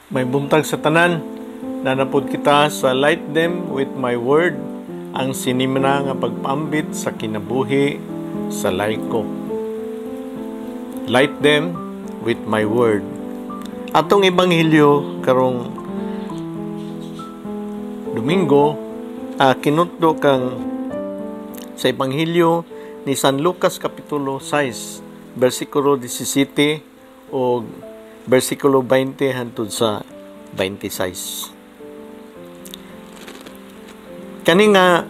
May buntag sa tanan, nanapod kita sa Light Them with My Word, ang sinimna nga pagpaambit sa kinabuhi sa laiko. Light Them with My Word. Atong ebanghelyo karong Domingo, kinutdo kang sa Ebanghelyo ni San Lucas kapitulo 6, bersikulo 17 o versikulo 20 hangtod sa 26. Kani nga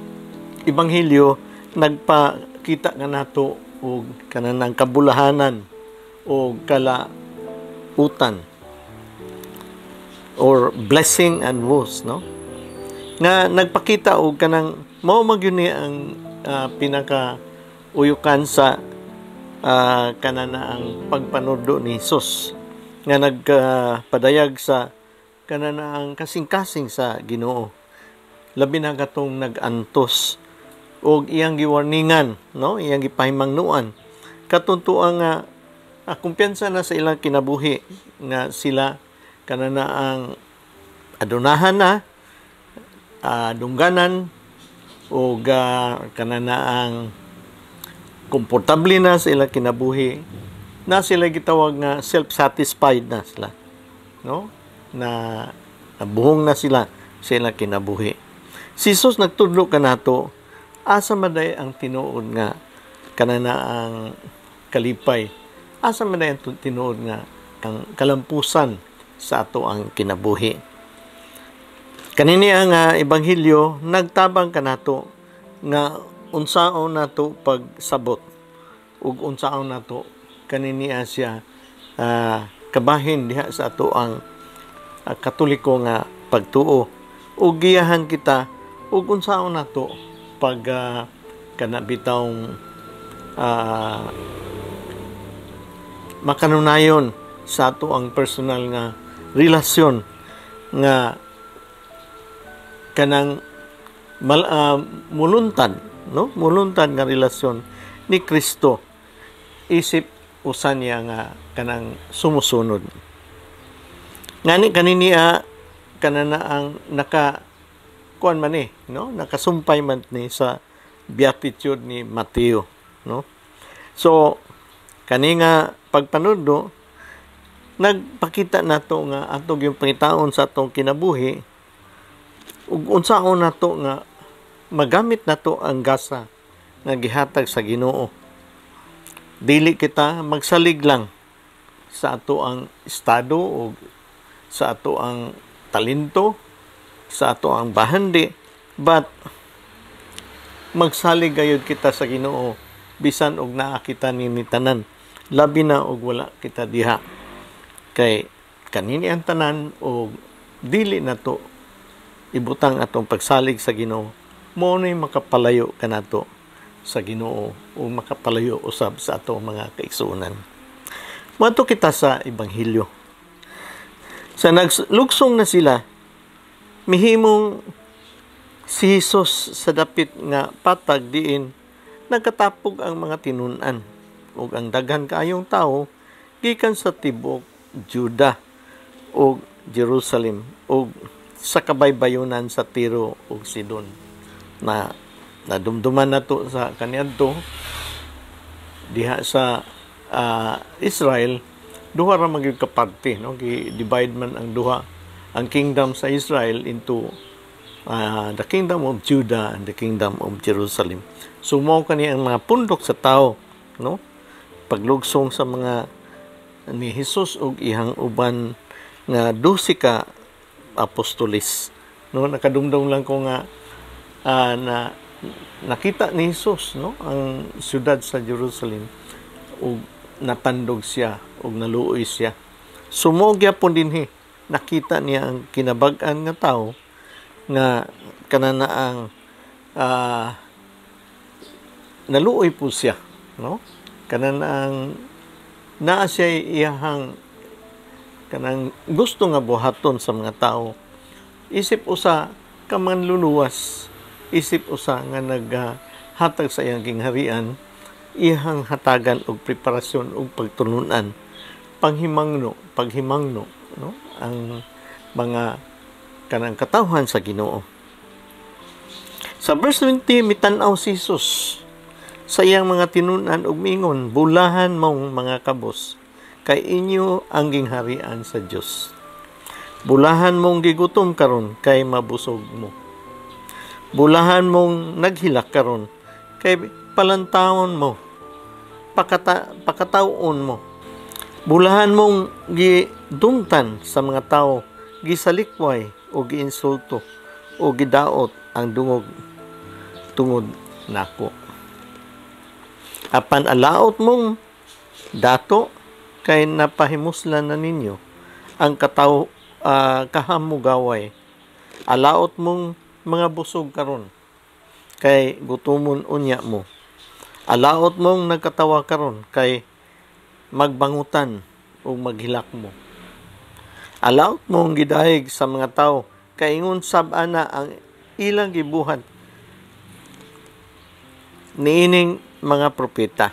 ebanghelyo nagpakita nga nato og kanang kabulahanan o kalautan or blessing and woes, no, nga nagpakita og kanang mao magyud ni ang pinaka uyukan sa kanana ang pagpanudlo ni Hesus nga nagpadayag sa kanana ang kasing-kasing sa Ginoo, labi na katong nag-antos og iyang giwarningan, no, iyang gipahimangnuan katuntuan nga kumpiyansa na sa ilang kinabuhi nga sila kanana ang adunahan na, dungganan og kanana ang komportable na sa ilang kinabuhi na sila gitawag nga self-satisfied na sila, no, na nabuhong na sila sa ilang kinabuhi. Si Jesus nagtudlo kanato asa man day ang tinuod nga kanana ang kalipay, asa man day ang tinuod nga ang kalampusan sa ato ang kinabuhi. Kanini ang ebanghelyo nagtabang kanato nga unsaon nato pagsabot ug unsaon nato kanini siya kabahin diha sa ato ang Katoliko nga pagtuo ug giyahan kita ug unsaon nato pag kana bitawng makanunayon sa ato ang personal nga relasyon nga kanang muluntad, no, muluntad nga relasyon ni Kristo isip usa niya nga kanang sumusunod. Ngani kaniniya kanana ang naka kuan man ni, no, nakasumpay man ni sa Beatitude ni Mateo, no. So kani nga pagpanudlo nagpakita nato nga ato yung pangitaon sa atong kinabuhi ug unsaon nato nga magamit nato ang gasa nga gihatag sa Ginoo. Dili kita magsalig lang sa ato ang estado o sa ato ang talento, sa ato ang bahandi, but magsalig gayud kita sa Ginoo bisan og naa kita ni tanan, labi na og wala kita diha, kay kanini ang tanan og dili nato ibutang atong pagsalig sa Ginoo, mao ni makapalayo kanato sa Ginoo o makapalayo usab sa ato mga kaigsuonan. Moadto kita sa ebanghelyo. Sa naglugsong na sila, mihimong si Jesus sa dapit nga patag diin nagkatapog ang mga tinun-an ug ang daghan kaayong tawo gikan sa tibuok Juda ug Jerusalem ug sa kabaybayonan sa Tiro ug Sidon. Na nadumduman nato sa kaniadto diha sa Israel, duha ra man gyud ka parte, no, gi-divide man ang duha ang kingdom sa Israel into the kingdom of Judah and the kingdom of Jerusalem. So mao kani ang mga pundok sa tao, no, paglugsong sa mga ni Jesus ug iyang uban nga 12 ka apostolis, no. Nakadumdum lang ko nga na nakita ni Jesus, no, ang syudad sa Jerusalem ug natandog siya ug naluoy siya. Sumog gyapon dinhi, nakita niya ang kinabag-an nga tao nga kanana ang naluoy po siya, no, kanana ang naa siya iyahang kanang gusto nga buhaton sa mga tao isip usa ka manluluwas, isip usa nga naghatag sa iyang gingharian, iyang hatagan og preparasyon og pagtulunan, panghimangno, paghimangno, no, ang mga kanang katawhan sa Ginoo. Sa verse 20, mitan-aw si Jesus sa iyang mga tinun-an ug miingon, "Bulahan mong mga kabos, kay inyo ang gingharian sa Dios. Bulahan mong gigutom karon, kay mabusog mo. Bulahan mong naghilak karon, kay palantawon mo, pakatawon mo. Bulahan mong gidumtan sa mga tao, gisalikway o giinsulto o gidaot ang dungog tungod nako. Apan alaot mong dato, kay napahimuslan na ninyo ang kahamugaway. Alaot mong mga busog karon, kay gutomon unya mo. Alaot mong nagkatawa karon, kay magbangutan o maghilak mo. Alaot mong gidayeg sa mga tao, kay ingon sab ana ang ilang gibuhat niining mga propeta."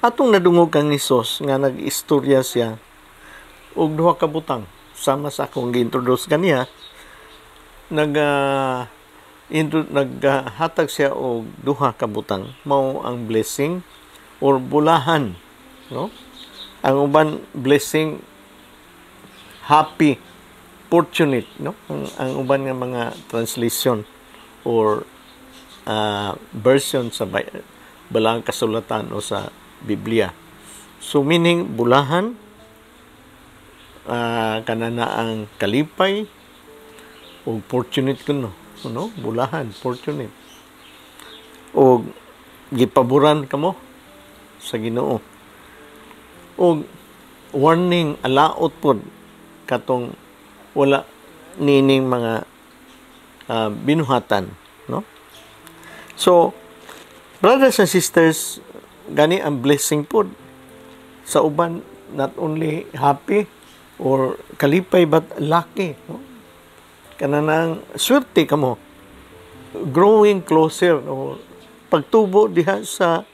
Atong nadungog kang Hesus nga nag-istorya siya og duha ka butang, sama sa akong gi-introduce kaniya, naghatag siya og duha ka butang, mao ang blessing or bulahan, no? Ang uban, blessing, happy, fortunate, no? Ang uban nga mga translation or version sa Balaang Kasulatan o sa Biblia. So meaning bulahan, kanana ang kalipay o fortunate kuno, no? Bulahan, fortunate. O gipaboran kamo sa Ginoo. O warning, alaot pod katong wala nining mga binuhatan, no? So brothers and sisters, gani ang blessing pod sa uban, not only happy or kalipay but lucky, no? Kananang swerte kamo, growing closer o pagtubo diha sa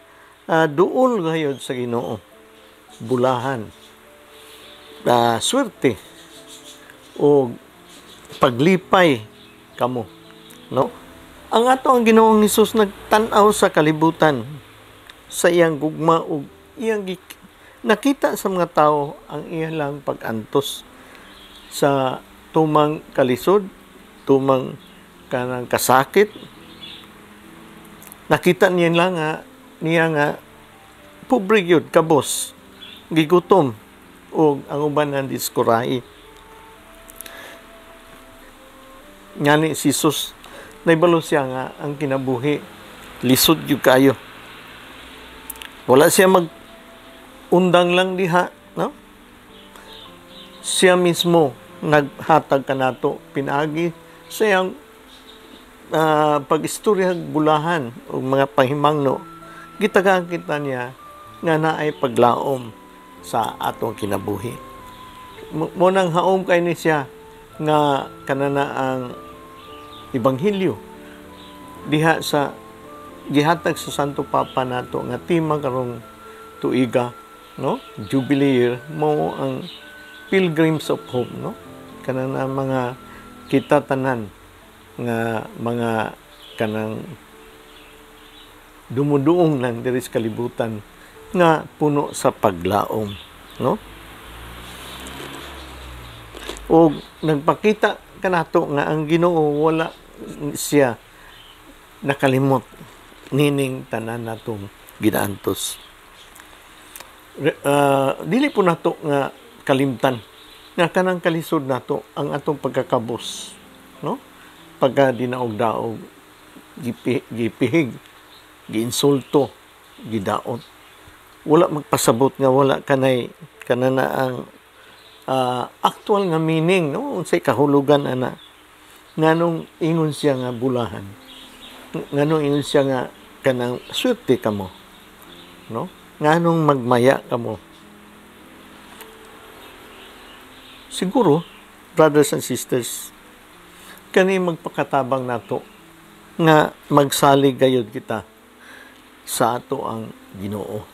duol gayod sa Ginoo. Bulahan, swerte o paglipay kamo, no? Ang ato ang Ginoong Hesus nagtan-aw sa kalibutan sa iyang gugma ug iyang nakita sa mga tao ang iyang pag-antos sa tumang kalisod, tumang kanang kasakit. Nakita niya lang nga niya nga pobre gyud, kabos, gigutom ug ang uban nga diskurahi. Ngani si Jesus naibalo siya nga ang kinabuhi lisod gyud kayo. Wala siya mag undang lang diha, no? Siya mismo naghatag kanato pinaagi sa iyang pag-istorya bulahan o mga pahimangno. Gitagaan kita niya nga naay paglaom sa atong kinabuhi. Mo nang haom kay ni siya nga kanana ang Ebanghelyo diha sa gihatag sa Santo Papa nato nga tema karong tuiga, no, Jubilee year, mo ang Pilgrims of Hope, no? Kanang mga kita tanan nga mga kanang dumuduong lang diri sa kalibutan nga puno sa paglaom, no? O nagpakita kanato nga ang Ginoo wala siya nakalimot nining tanan natong ginaantos. Dili po nato nga kalimtan nga kanang kalisod nato ang atong pagkakabos, no? Pagka dinaog-daog, gipihig, giinsulto, gidaot. Wala magpasabot nga wala kanay kanana ang actual nga meaning, no? Unsay kahulugan ana? Nganong ingon siya nga bulahan? Nganong ingon siya nga kanang swerte kamo, no? Nganong magmaya kamo? Siguro, brothers and sisters, kani magpakatabang nato nga magsalig gayud kita sa ato ang Ginoo.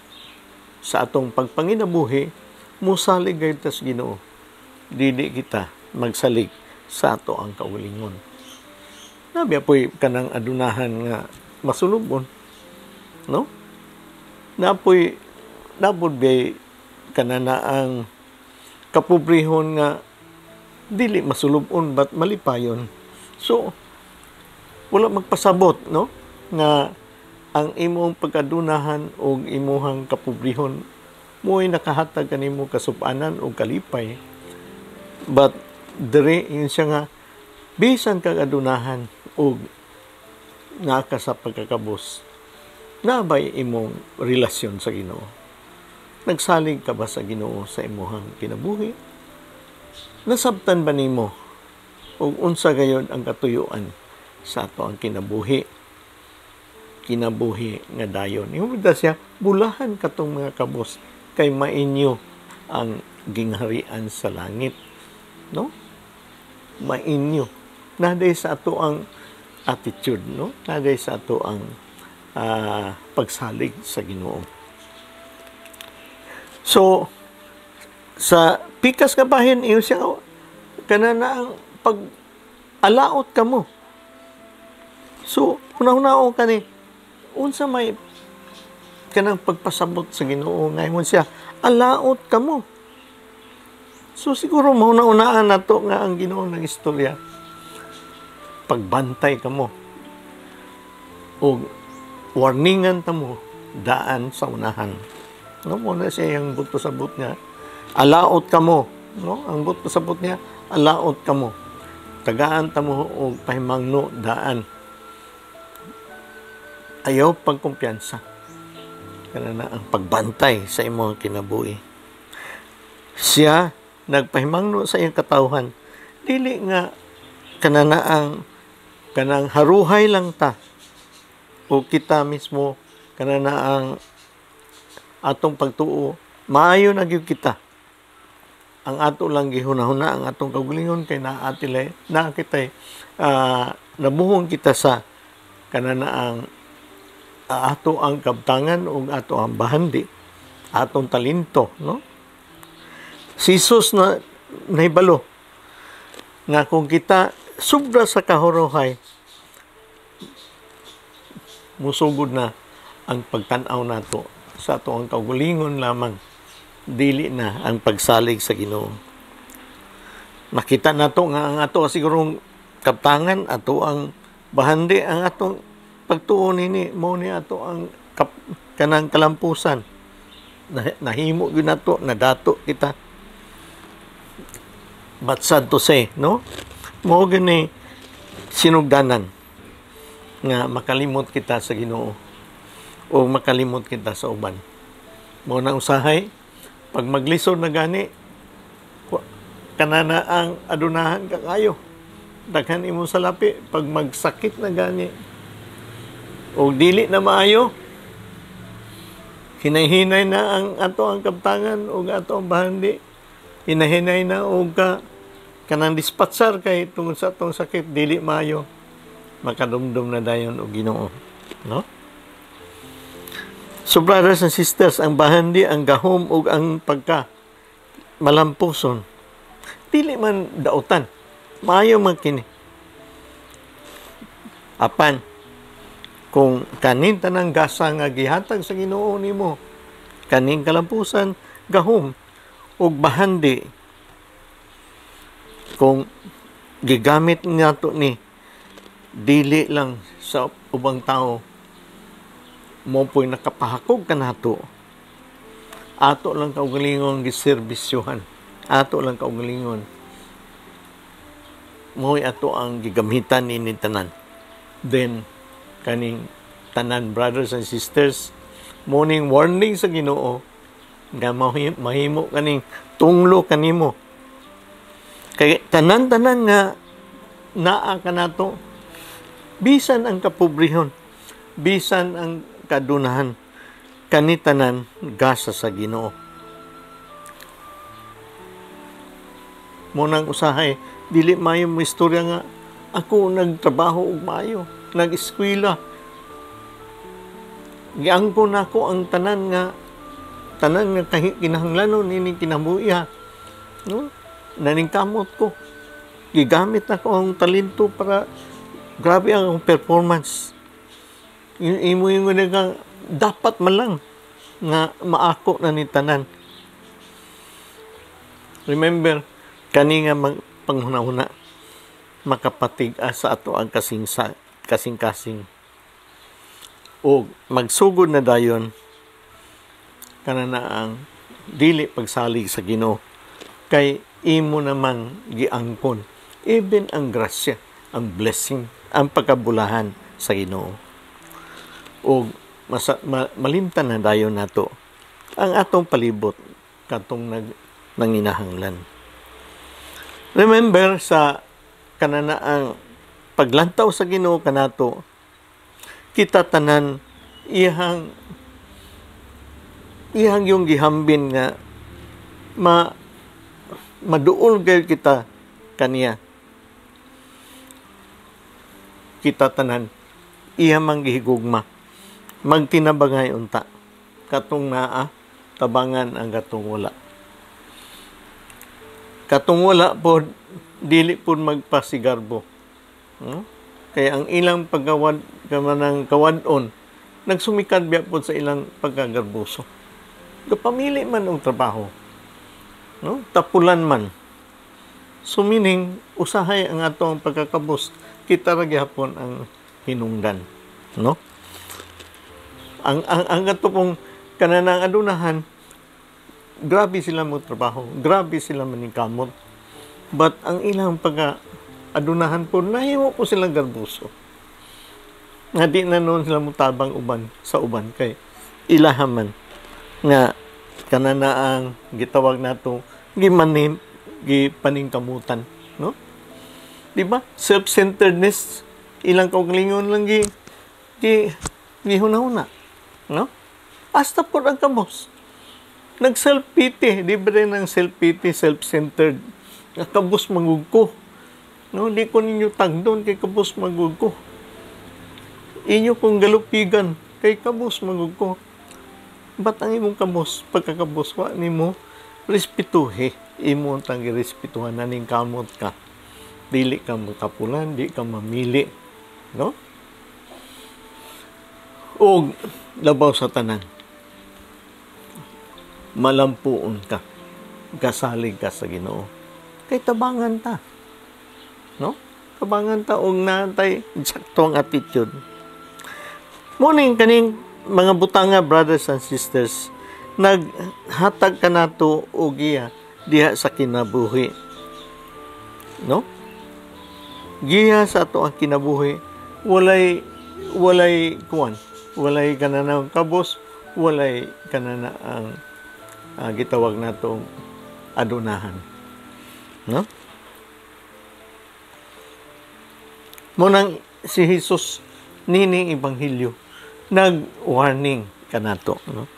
Sa atong pagpanginabuhi, musalig gayud ta sa Ginoo. Dili kita magsalig sa ato ang kaugalingon. Nabi po'y kanang adunahan nga masulubon, no? Napoy nabod bay kanana ang kapobrehon nga dili masulubon but malipayon. So wala magpasabot, no, nga ang imong pagkadunahan o imuhang kapobrehon mo'y nakahatag kanimo kasupanan o kalipay. But diri yun siya nga bisan kag adunahan og naa ka sa pagkakabos, nabay imong relasyon sa Ginoo? Nagsalig ka ba sa Ginoo sa imuhang kinabuhi? Nasabtan ba nimo og unsa gayod ang katuyuan sa ato ang kinabuhi? Kinabuhi nga dayon. Ingon siya, bulahan katong mga kabos kay mainyo ang gingharian sa langit. No? Mainyo. Naday sa ato ang attitude, no? Naday sa ato ang pagsalig sa Ginoo. So, sa pikas nga bahin, iyo siya kana na ang pag alaot ka mo. So, una-unao ka ni, unsa may kanang pagpasabot sa Ginoo nga ingon siya, alaot ka mo. So siguro mauna-unaan nato nga ang Ginoo ng istorya. Pagbantay ka mo o warningan ta mo daan sa unahan. No, mo na siya yung buto sabot niya. Alaot ka mo, no? Ang buto sabot niya, alaot ka mo. Tagaan ta mo og pahimangno daan. Ayaw pagkumpiyansa. Kana na ang pagbantay sa imong kinabuhi. Siya nagpahimangno sa iyang katawhan. Dili nga kana na ang kanang haruhay lang ta o kita mismo kana na ang atong pagtuo, maayo na gyud kita. Ang ato lang gihunahuna ang atong kaugalingon kay naa tilay naa kitay nabuhong kita sa kana na ang ato ang kabtangan ug ato ang bahandi, atong talento, no? Si Jesus na nahibalo nga kung kita sobra sa kahuruhay, musugod na ang pagtan-aw nato sa ato ang kaugalingon lamang, dili na ang pagsalig sa Ginoo. Makita nato nga ang ato sigurong kaptangan, ato ang bahandi, ang atong pagtuo nini mao ni ato ang kanang kalampusan. Nahimo gyud nato, nadato kita. But sad to say, no? Mao gani sinugdanan nga makalimot kita sa Ginoo o makalimot kita sa uban. Mao na usahay pag maglisod na gani kanana ang adunahan ka kayo. Daghan imo salapi pag magsakit na gani o dili na maayo, hinay-hinay na ang ato ang kaptangan o ato ang bahandi, hinahinay na og ka kanang dispatsar kay tungod sa atong sakit dili maayo, makadumdum na dayon og Ginoo, no? So brothers and sisters, ang bahandi, ang gahom ug ang pagka malampuson, dili man dautan, maayo man kini. Apan kung kanin tanang gasa nga gihatag sa Ginoo nimo, kaning kalampusan, gahom ug bahandi, kung gigamit nato ni dili lang sa ubang tao, mo po'y nakapahakog kanato. Ato lang kaugalingon giserbisyuhan, ato lang kaugalingon mo'y ato ang gigamitan ini tanan. Then kaning tanan, brothers and sisters, morning warning sa Ginoo nga mahimo kaning tunglo kanimo kay tanan-tanan nga naa kanato, bisan ang kapobrehon, bisan ang kadunahan, kani tanan gasa sa Ginoo. Mo nang usahay dili maayo mo istorya nga ako nagtrabaho og maayo, nag-eskwela, giangkon nako ang tanan nga kinahanglanon nining kinabuhi, no? Naningkamot ko. Gigamit nako ang talento para grabe ang akong performance. Imo yung nga dapat man lang nga maako na ni tanan. Remember, kani nga panghuna-huna makapatig-a sa ato ang kasing-kasing. O magsugod na dayon kana na ang dili pagsalig sa Ginoo, kay imo namang giangkon even ang grasya, ang blessing, ang pagkabulahan sa Ginoo. O malimtan na dayon nato ang atong palibot katong nanginahanglan. Remember, sa kanana ang paglantaw sa Ginoo kanato, kita tanan iyang iyang yung gihambin nga maduol kayo kita kaniya. Kita tanan iya mang gihigugma, magtinabangay unta katong naa, tabangan ang katong wala. Katong wala pod, dili pod magpasigarbo, no? Kaya ang ilang pagkawad kamanang kawadon, nagsumikad biya pod sa ilang pagkagarboso. Gapamili man og trabaho, no? Tapulan man. So meaning, usahay ang atong pagkakabos, kita ra gihapon ang hinungdan, no? Ang ato pong kananang adunahan, grabe sila mo trabaho, grabe sila maningkamot. But ang ilang pagka adunahan po, nahimo po silang garboso. Nga di na noon sila mutabang uban sa uban kay ilahaman nga kanana ang gitawag nato gimanim gipaningkamutan, no? Di ba? Self-centeredness, ilang kaugalingon lang gi gi gihuna-huna, no? Hasta po ang kabos. Nag-self-pity, di ba rin ang self-pity, self-centered? Nga kabos mangug ko. No, di ko ninyo tagdon kay kabos mangug ko. Inyo kong galupigan kay kabos mangug ko. Ba't ang imong kabos, pagkakabos, wa nimo respetuhe. Imo tang girespetuhan na ning kamot ka. Dili ka makapulan, di ka mamili, no? Og labaw sa tanan, malampuon ka, gasalig ka sa Ginoo. Kay tabangan ta, no? Tabangan ta og natay sakto ang attitude. Morning kaning mga butanga, brothers and sisters, naghatag ka nato og giya diha sa kinabuhi, no? Giya sa ato ang kinabuhi, walay kuan, walay kananang kabos, walay kanana ang gitawag natong adunahan, no? Munang si Jesus nining ebanghelyo nag-warning kanato, no?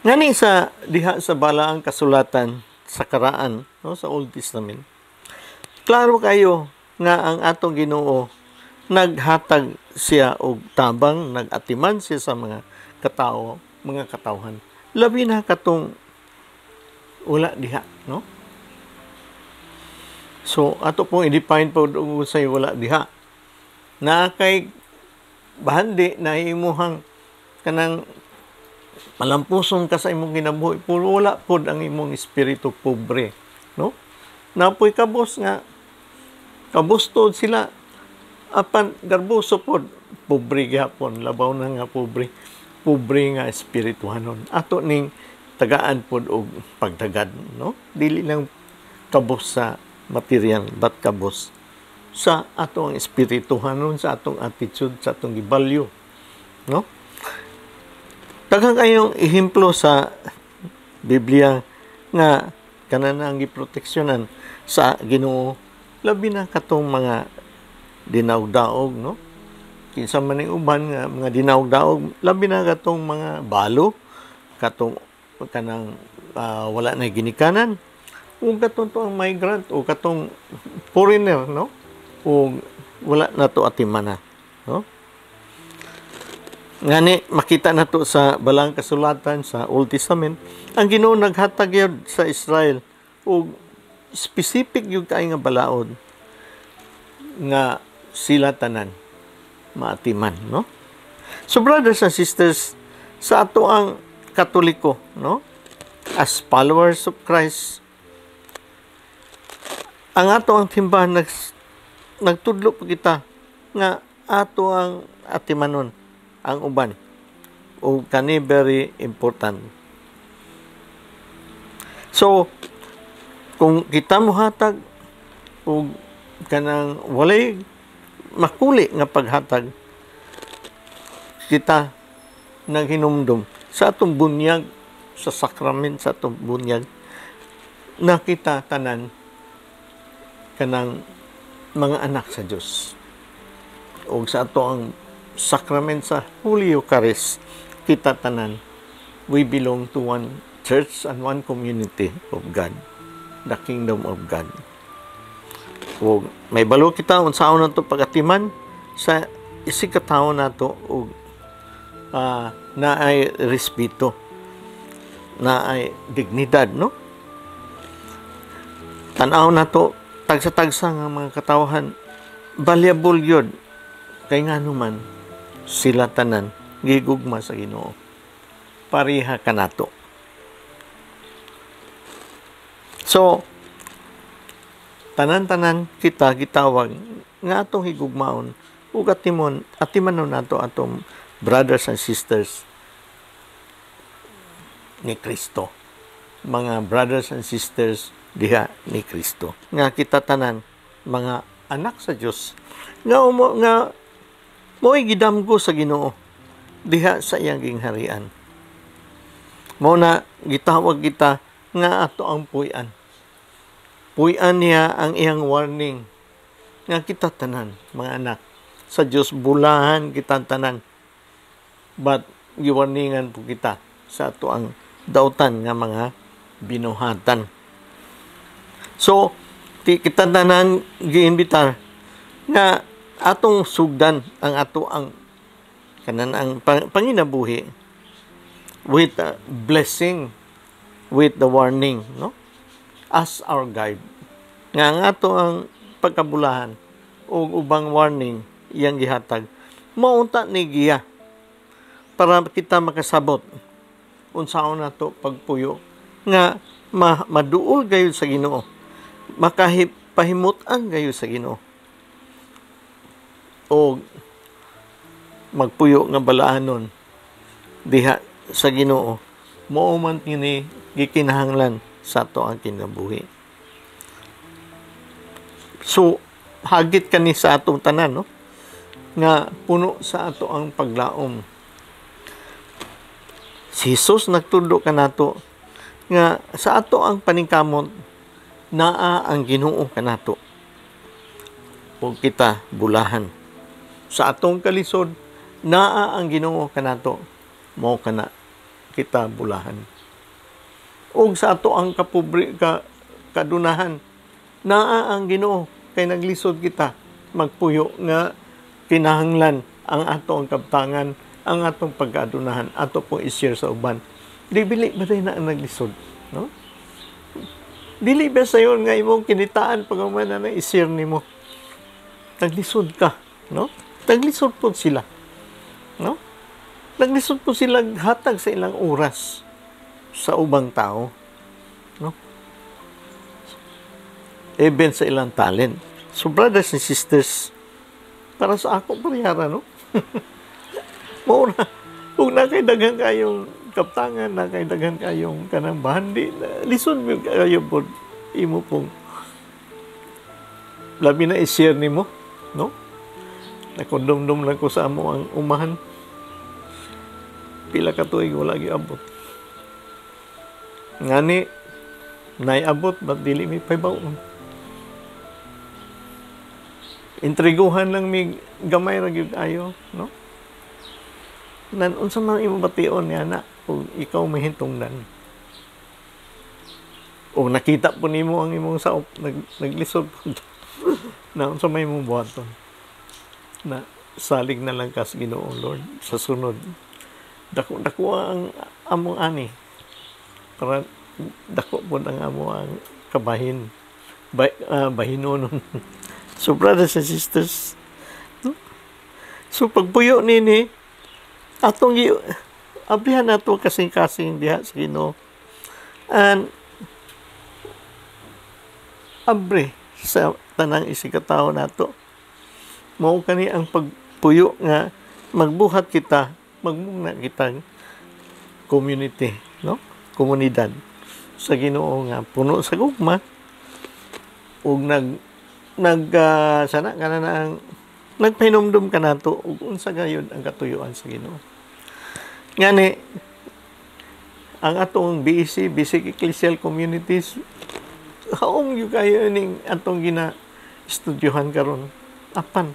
Ngani sa diha sa balaang kasulatan sa karaan, no, sa Old Testament, klaro kayo nga ang atong Ginoo naghatag siya og tabang, nagatiman siya sa mga katao, mga katawhan. Labi na katong wala diha, no? So ato pong i-define po og unsay wala diha. Na kay bahandi na imuhang kanang malampuson ka sa imong kinabuhi, pero wala pod ang imong espiritu, pobre, no? Napoy kabos nga kabos tuod sila, apan garboso pod, pobre gihapon, labaw na nga pobre, pobre nga espirituhanon. Ato ning tagaan pod og pagtagad, no? Dili lang kabos sa material, but kabos sa atong espirituhanon, sa atong attitude, sa atong gibalyo, no? Daghang kayong ehemplo sa Biblia nga kanana ang giproteksyonan sa Ginoo, labi na katong mga dinawdaog, no? Kinsa man ning uban nga mga dinawdaog, labi na katong mga balo, katong kanang wala na ginikanan, o katong to ang migrant o katong foreigner, no? O wala na to atimana, no? Ngani makita na to sa balang kasulatan sa Old Testament, ang Ginoo naghatag yun sa Israel og Specific yung kay nga balaod nga sila tanan maatiman, no? So brothers and sisters, sa ato ang Katoliko, no, as followers of Christ, ang ato ang timbahan nagtudlo po kita nga ato ang atimanon ang uban o kani very important. So kung kita mohatag og kanang walay makuli nga paghatag, kita naghinumdum sa atong bunyag sa sakrament, sa atong bunyag na kita tanan kanang mga anak sa Dios. O sa ato ang sakrament sa Holy Eucharist, kita tanan, we belong to one church and one community of God, the kingdom of God. O may balo kita unsaon nato pagatiman sa isig ka tawo nato og naay respeto, naay dignidad, no? Tan-aw nato tagsa-tagsa nga mga katawhan, valuable yun kay ngano man sila tanan gigugma sa Ginoo pareha kanato. So tanan-tanan kita gitawag nga atong higugmaon ug atimon atimanon nato atong brothers and sisters ni Kristo, mga brothers and sisters diha ni Kristo, nga kita tanan mga anak sa Dios nga umo nga mo'y gidamgo sa Ginoo diha sa iyang gingharian. Mao na gitawag kita nga ato ang puy-an. Puy-an niya ang iyang warning nga kita tanan mga anak sa Dios, bulahan kita tanan, but giwarningan po kita sa ato ang dautan nga mga binuhatan. So kita tanan giimbitar nga atong sugdan ang ato ang kanan ang panginabuhi with a blessing, with the warning, no, as our guide, nga ang ato ang pagkabulahan ug ubang warning iyang gihatag maunta ni giya para kita makasabot unsaon nato pagpuyo nga maduol gayud sa Ginoo, makahipahimut-an gayud sa Ginoo o magpuyo nga balaanon diha sa Ginoo. Mao man kini gikinahanglan sa ato ang kinabuhi. So hagit kani sa atong tanan, no, nga puno sa ato ang paglaom. Si Jesus nagtudlo kanato nga sa ato ang paningkamot naa ang Ginoo kanato ug kita bulahan. Sa atong kalisod naa ang Ginoo kanato, mao kana kita bulahan. Ug sa ato ang kapobre ka kadunahan naa ang Ginoo kay naglisod kita magpuyo nga kinahanglan ang ato ang kabtangan, ang atong pagkadunahan ato po i-share sa uban. Dili ba na ang naglisod, no? Dili ba sayon nga imong kinitaan pag na na i-share nimo? Naglisod ka, no? Naglisod po sila, no? Naglisod po sila hatag sa ilang oras sa ubang tao, no? Even sa ilang talent. So brothers and sisters, para sa ako parehara, no? Mao na, kung na kay daghan kayong kaptangan, na kay daghan kayong kanang bahandi, lisod mo kayo po imo pong labi na i-share nimo, no? Nakundumdum lang ko sa amo ang umahan. Pila ka tuig wala giabot. Ngani naiabot but dili mi paybaw-on. Intriguhan lang mi, gamay ra gyud ayo, no? Nan unsa man imong bation niya na kung ikaw mahintungdan. O nakita po nimo ang imong saop naglisod po na unsa may imong buhaton. Na salig na lang kas Ginoo, Lord, sa sunod. Dako dako ang among ani para dako po ang amo ang kabahin. Bahinonon. So brothers and sisters, no? So pagpuyo nini atong ablihan nato kasing-kasing diha sa Ginoo. And abre sa tanang isigkatawo nato. Mao kani ang pagpuyo nga magbuhat kita, magmugna kita community, no? Komunidad sa Ginoo nga puno sa gugma ug nag nag sana kana na ang nagpahinumdum kanato ug unsa gayud ang katuyuan sa Ginoo. Ngani ang atong BEC, Basic Ecclesial Communities, haom gyud kayo ning atong gina estudyohan karon. Apan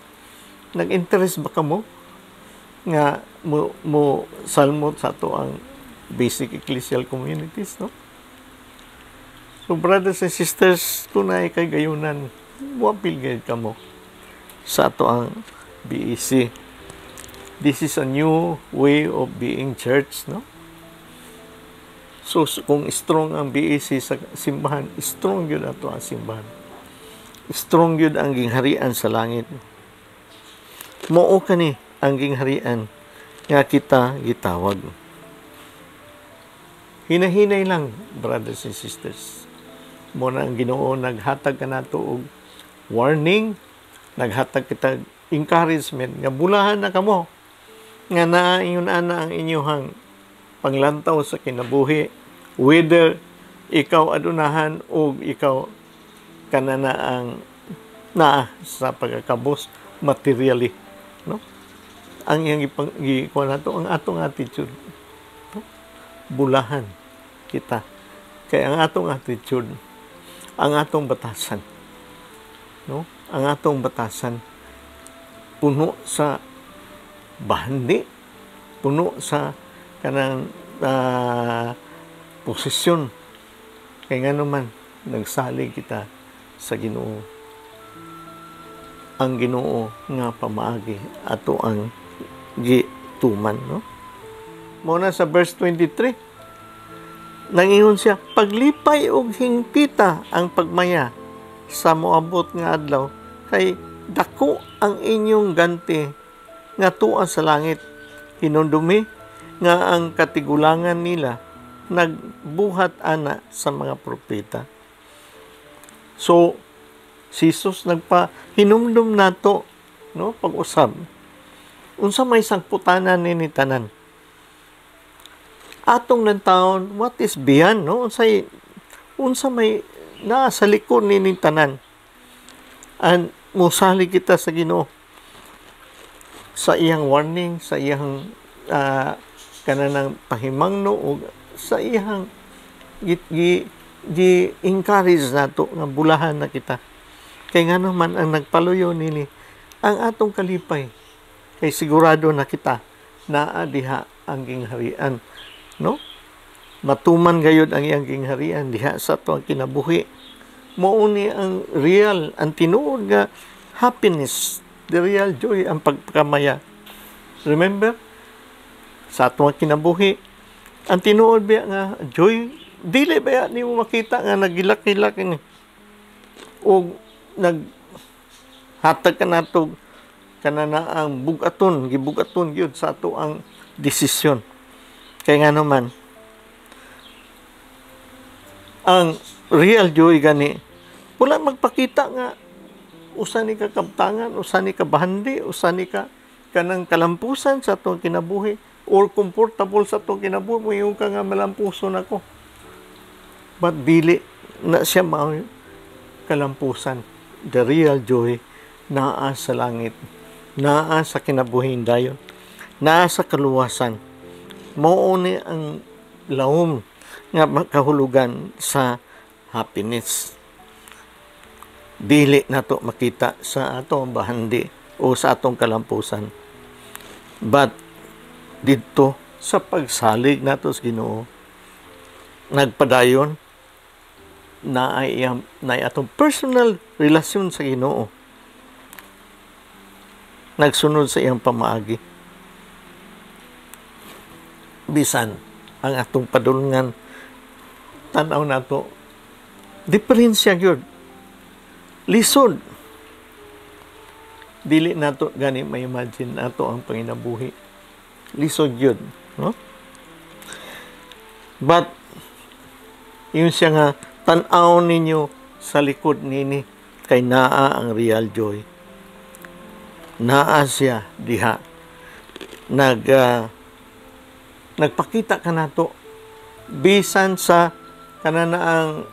nag-interest ba kamo nga mo salmot sa ato ang Basic Ecclesial Communities, no? So brothers and sisters, kung naay kahigayunan, muapil gayud kamo sa ato ang BEC. This is a new way of being church, no? So kung strong ang BEC sa simbahan, strong gyud ato ang simbahan. Strong gyud ang gingharian sa langit. Mao kani ang gingharian nga kita gitawag. Hinahinay lang, brothers and sisters. Mo na ang Ginoo naghatag kanato og warning, naghatag kita encouragement nga bulahan na kamo nga naa ingon ana ang inyuhang panglantaw sa kinabuhi, whether ikaw adunahan o ikaw kanana ang naa sa pagkakabos materially, no? Ang iyang ipang gikuha nato ang atong attitude, no? Bulahan kita kay ang atong attitude ang atong batasan, no? Ang atong batasan puno sa bahandi, puno sa kanang posisyon, kay ngano man nagsalig kita sa Ginoo, ang Ginoo nga pamaagi ato ang gituman, no? Mo na sa verse 23, nangingon siya, "Paglipay og hingpita ang pagmaya sa moabot nga adlaw, kay dako ang inyong ganti nga tuwa sa langit. Hinumdumi nga ang katigulangan nila nagbuhat ana sa mga propeta." So si Jesus nagpa hinumdum nato, no, pag-usab unsa may sangputanan nini tanan atong taon, what is beyond, no? Unsay unsa may naa sa likod nining tanan, and musalig kita sa Ginoo sa iyang warning, sa iyang kananang pahimangno ug sa iyang gi, gi, gi encourage nato nga bulahan na kita, kay ngano man ang nagpaluyo nini ang atong kalipay, kay sigurado na kita naa diha ang gingharian, no? Matuman gayud ang iyang gingharian diha sa ato ang kinabuhi. Mao ni ang real, ang tinuod nga happiness, the real joy, ang pagkamaya. Remember, sa ato ang kinabuhi, ang tinuod biya nga joy, dili ba nimo makita nga nagilak-hilak ini o nag hatag ka nato kanana ang bugaton, gibugaton gyud sa ato ang desisyon, kay nga naman ang real joy gani wala magpakita nga usa ni ka kabtangan, usa ni ka bahandi, usa ni ka kanang kalampusan sa atong kinabuhi or comfortable sa atong kinabuhi. Moingon ka nga malampuson ako, but dili na siya mao kalampusan. The real joy naa sa langit, naa sa kinabuhing dayon, naa sa kaluwasan. Mao ni ang lawom nga makahulugan sa happiness. Dili nato makita sa atong bahandi o sa atong kalampusan, but didto sa pagsalig nato sa Ginoo, nagpadayon na ay na atong personal relasyon sa Ginoo, nagsunod sa iyang pamaagi, bisan ang atong padulngan, tan-aw nato diferensya gyud. Lisod. Dili nato gani ma-imagine ato ang panginabuhi. Lisod yun, no? But yun siya nga, tan-aw ninyo sa likod nini kay naa ang real joy. Naa siya diha. Nagpakita kanato bisan sa kanana ang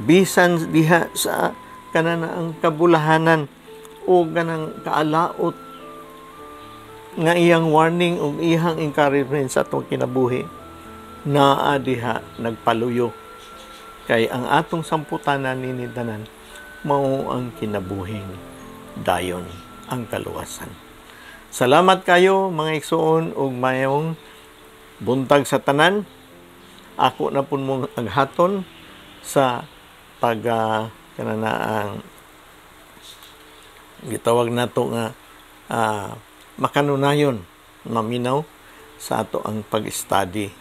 bisan diha sa kanana ang kabulahanan o kanang kaalaot nga iyang warning o iyang encouragement sa atong kinabuhi, naa diha nagpaluyo kay ang atong samputanan nini tanan mao ang kinabuhing dayon, ang kaluwasan. Salamat kayo, mga igsuon, ug mayong buntag sa tanan. Ako na pud mong aghaton sa pag kanana ang gitawag nato nga makanunayon, maminaw sa ato ang pag-study.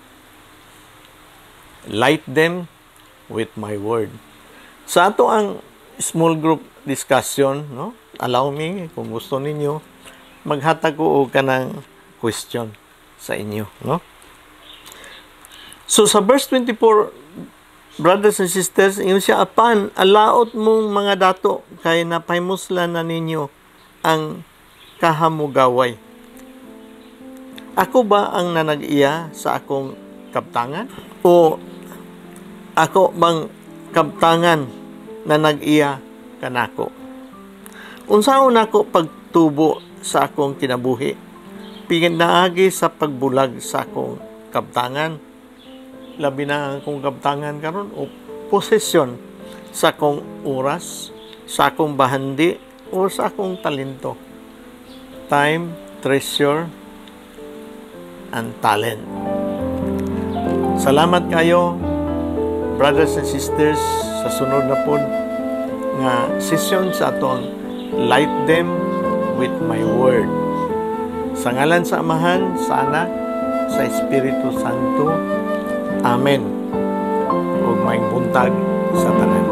"Light them with my word." Sa ato ang small group discussion, no? Allow me, kung gusto ninyo, maghatag ko og kanang question sa inyo, no? So sa verse 24, brothers and sisters, ingon siya, "Apan alaot mong mga dato kay napahimuslan na ninyo ang kahamugaway. Ako ba ang nanag-iya sa akong kabtangan? O ako bang kabtangan na nag-iya kanako? Unsaon nako pagtubo sa akong kinabuhi? Pinaagi sa pagbulag sa akong kabtangan, labi na ang akong kabtangan karon, o posesyon sa akong oras, sa akong bahandi, o sa akong talento." Time, treasure, and talent. Salamat kayo, brothers and sisters, sa sunod na pod nga session sa atong "Light Them with My Word." Sa ngalan sa Amahan, sa Anak, sa Espiritu Santo. Amen. Ug maayong buntag sa tanan.